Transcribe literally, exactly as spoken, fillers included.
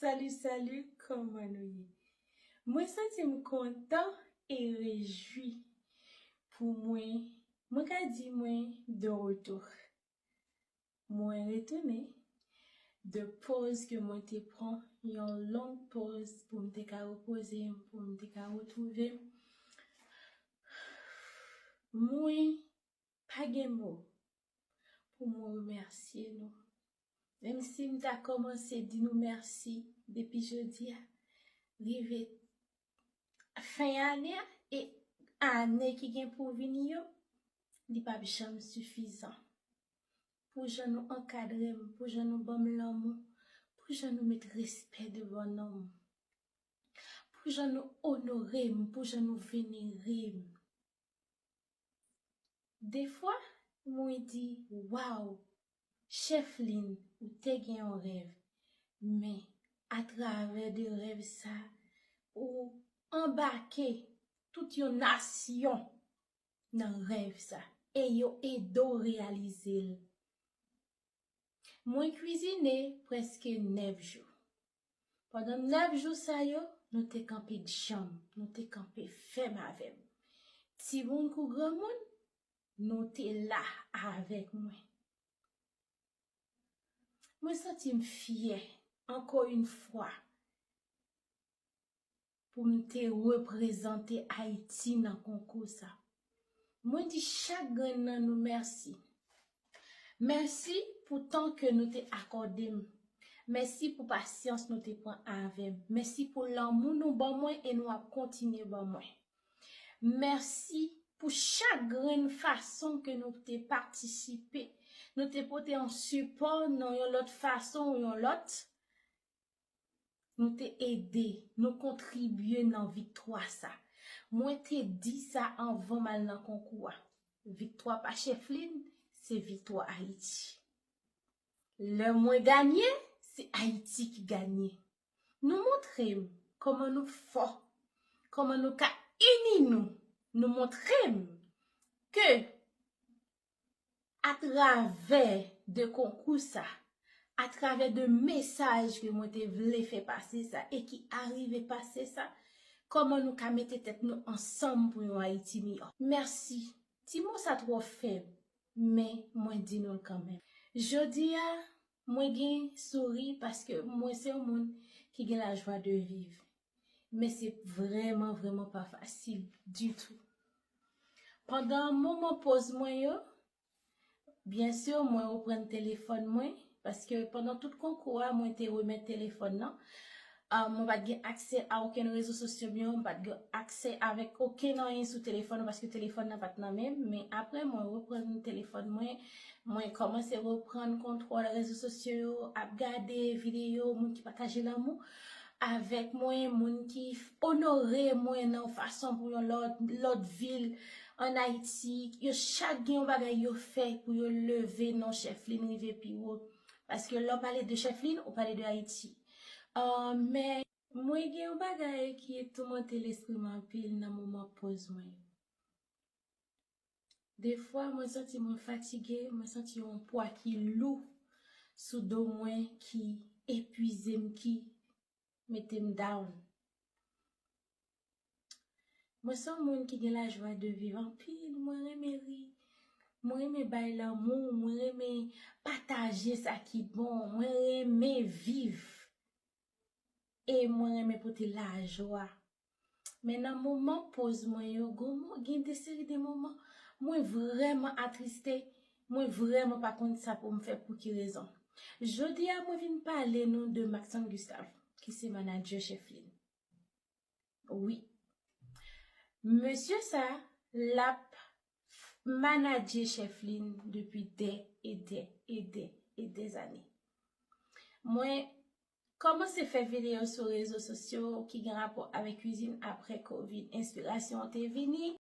Salut, salut, kòman nou ye? Mwen santi m kontan e rejwi pou mwen, mwen ka di mwen de retour. Mwen retounen de pòz ke mwen te pran, yon long pòz pou m te ka repoze m, pou m te ka retwouve m. Mwen pa gen mo pou mwen remèsye nou. Menm si m ta kòmanse di nou mèsi depi jodi a, rive fen ane a e ane ki gen pou vini yo, li p ap janm sifizan. Pou jan nou ankadre m, pou jan nou ban m lanmou, pou jan nou met respè devan non m, pou jan nou onore m, pou jan nou venere m. Defwa, mwen di, waw, Chèflin, ou te gen yon rèv, men atravè de rèv sa, ou anbake tout yon nasyon nan rèv sa e yo ede w reyalize l. Mwen kwizine prèske nèf jou. Pandan nèf jou sa yo, nou te kanpe djanm, nou te kanpe fèm avè m. Timoun kou granmoun, nou te la avèk mwen. Mwen santi m fyè, ankò yon fwa, pou m te reprezante Ayiti nan konkou sa. Mwen di chak grenn nan nou mèsi. Mèsi pou tan ke nou te akòde m. Mèsi pou pasyans nou te pran avè m. Mèsi pou lanmou nou ban mwen e nou ap kontinye ban mwen. Mèsi pou chak grenn fason ke nou te patisipe. Nou te pote yon sipò nan yon lòt fason ou yon lòt. Nou te ede, nou kontribye nan viktwa sa. Mwen te di sa anvan m al nan konkou a. Viktwa pa Chèflin, se viktwa Ayiti. Lè mwen ganye, se Ayiti ki ganye. Nou montre m kòman nou fò, kòman nou ka ini nou. Nou montre m ke atravè de konkou sa, atravè de mesaj ke mwen te vle fè pase sa e ki arive pase sa, kòman nou ka mete tèt nou ansanm pou yon Ayiti miyò. Mèsi. Ti mo sa twò fèb, men mwen di nou l kanmenm. Jodi a, mwen gen souri paske mwen se yon moun ki gen lajwa de viv. Men se vrèman, vrèman pa fasil ditou. Pandan moman poz mwen yo, byen si, mwen reprann telefòn mwen, paske pandan tout konkou a, mwen te remèt telefòn nan. Ah, mwen pa t gen aksè a okenn rezo sosyo m yo, mwen pa t gen aksè avèk okenn anyen sou telefòn nan, paske telefòn nan pa t nan men m. Men apre, mwen reprann telefòn mwen, mwen kòmanse reprann kontwòl rezo sosyo yo, ap gade videyo, moun ki pataje lanmou avèk mwen, moun ki onore mwen nan yon fason pou yon lòt, lòt vil ann Ayiti. Yo chak gen yon bagay yo fè pou yo leve non Chèflin rive pi wo. Paske lè w pale de Chèflin, ou pale de Ayiti. Ah, men mwen gen yon bagay ki toumante lespri m anpil nan moman poz mwen yo. Defwa, mwen santi mwen fatige, mwen santi yon pwa ki lou sou do mwen, ki epuize m, ki mete m down. Mwen se yon moun ki gen lajwa de viv anpil, mwen renmen ri, mwen renmen bay lanmou, mwen renmen pataje sa ki bon, mwen renmen viv. E mwen renmen pote lajwa. Men nan moman poz mwen yo, gon mo-, gen de seri de moman, mwen vrèman atriste, mwen vrèman pa konn sa pou m fè, pou ki rezon. Jodi a, mwen vin pale nou de Maxon Gustave, ki se manadjè Chèflin. Wi. Mesye sa, l ap manadje Chèflin depi dè e dè e dè e dè zane. Mwen kòmanse fè videyo sou rezo sosyo ki gen rapò avèk kwizin apre kovid. Enspirasyon an te vini.